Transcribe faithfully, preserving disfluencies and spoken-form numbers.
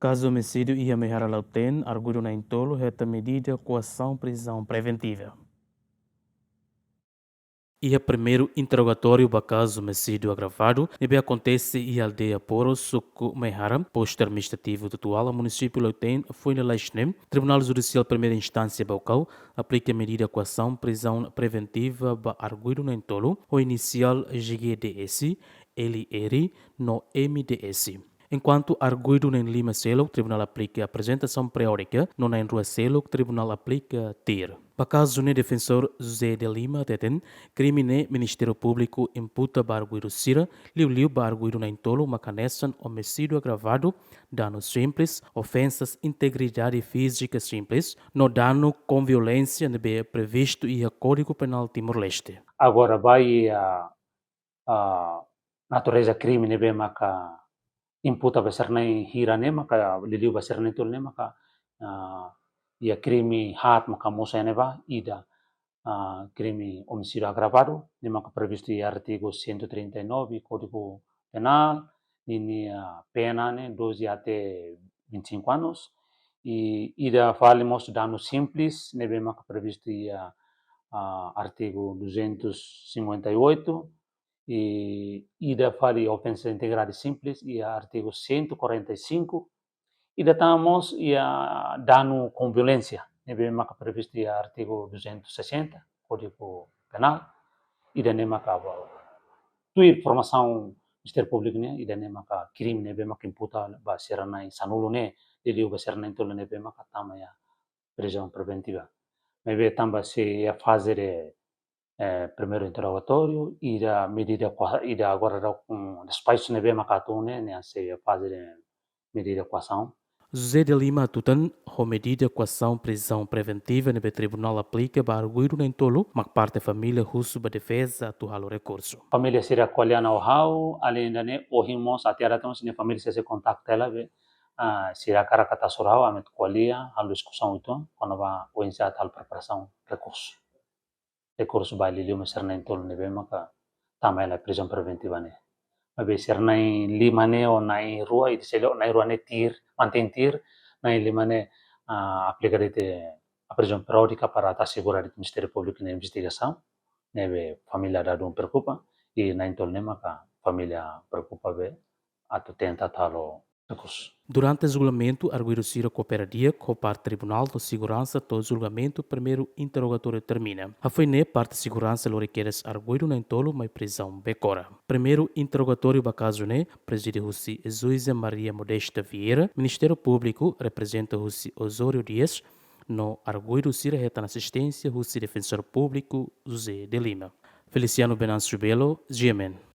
Kazu omisídiu iha Maihara Lautém, arguidu na'in-tolu hetan medida koasaun prizaun preventiva. Iha primeiru interrogatóriu ba kazu omisídiu agravadu ne'ebé akontese iha aldeia Poro, suku Maihara, postu administrativu Tutuala, munisípiu Lautém, foin lalais ne'e, Tribunál Judisiál Primeira Instánsia Baucau aplika medida koasaun prizaun preventiva ba arguidu na'in-tolu ho inisiál G G D S, L R no M D S. Enkuantu arguidu na'in-lima seluk, Tribunál aplika aprezentasaun periódika, no na'in-rua seluk, Tribunál aplika TIR. Ba kazu ne'e, defensór José de Lima hateten, krime ne'e Ministériu Públiku imputa ba arguidu sira, liuliu ba arguidu na'in-tolu, mak hanesan omisídiu agravadu, danu simples, ofensas integridade fízika simples, no danu com violénsia ne'ebé previstu iha Kódigu Penál Timor-Leste. Agora ba iha, ah, natureza krime ne'ebé maka imputa ba sira na'in hira ne'e, maka liuliu ba sira na'in-tolu ne'e maka, ah, iha krime haat maka mosu iha ne'ebá, ida, ah, krime omisídiu agravadu, ne'e maka previstu iha artigu cento e trinta e nove Kódigu Penál, ninia, ah, pena ne'e doze até vinte e cinco anos. I ida fali mós danu simples, ne'ebé maka previstu iha, ah, artigu duzentos e cinquenta e oito, i ida fali ofensa integridade simples iha artigu cento e quarenta e cinco, ida tan mós iha danu com violénsia, ne'ebé maka previstu iha artigu duzentos e sessenta Kódigu Penál, ida-ne'e maka ba, tuir informasaun Ministériu Públiku nian, ida-ne'e maka krime ne'ebé maka imputa ba sira na'in sanulu ne'e, liuliu ba sira na'in-tolu ne'ebé maka tama iha prizaun preventiva. Maibé tanba sei iha faze de, eh, primeiru interrogatóriu, ida medida koa-, ida agora daudaun despaxu ne'ebé maka atu ne'e, ne'e sei iha faze de medida koasaun. José de Lima hatutan, ho medida koasaun prizaun preventiva ne'ebé Tribunál aplika ba arguidu na'in-tolu, mak parte família husu ba defeza atu halo rekursu. Família sira ko'alia ona ho ha'u, alende ne'e, ohin mós, até agora mós, ne'e família sira sei kontakta hela be, ah, sira hakarak atu hasoru ha'u, ami atu ko'alia, halo diskusaun uitoan, kona-ba oinsá atu halo preparasaun rekursu. Rekursu ba liuliu mai sira na'in-tolu ne'ebé maka tama hela prizaun preventiva ne'e. Maibé sira na'in-lima ne'e ou na'in-rua, ita sei lee na'in-rua ne'e TIR, mantein TIR, na'in-lima ne'e, ah, aplika de'it prizaun periódika para atu asegura de'it Ministériu Públiku nia investigasaun, ne'ebé família dadaun preokupa, i na'in-tolu ne'e maka família preokupa be atu tenta halo rekursu. Durante julgamentu, arguidu sira koopera di'ak ho parte tribunál no seguransa to'o julgamentu primeiru interrogatóriu termina. Hafoin ne'e, parte seguransa lori kedas arguidu na'in-tolu mai prizaun Becora. Primeiru interrogatóriu ba kazu ne'e prezide husi Juíza Maria Modesta Vieira, Ministériu Públiku reprezenta husi Osório Dias, no arguidu sira hetan asisténsia husi Defensór Públiku José de Lima. Feliciano Venâncio Belo, G M N.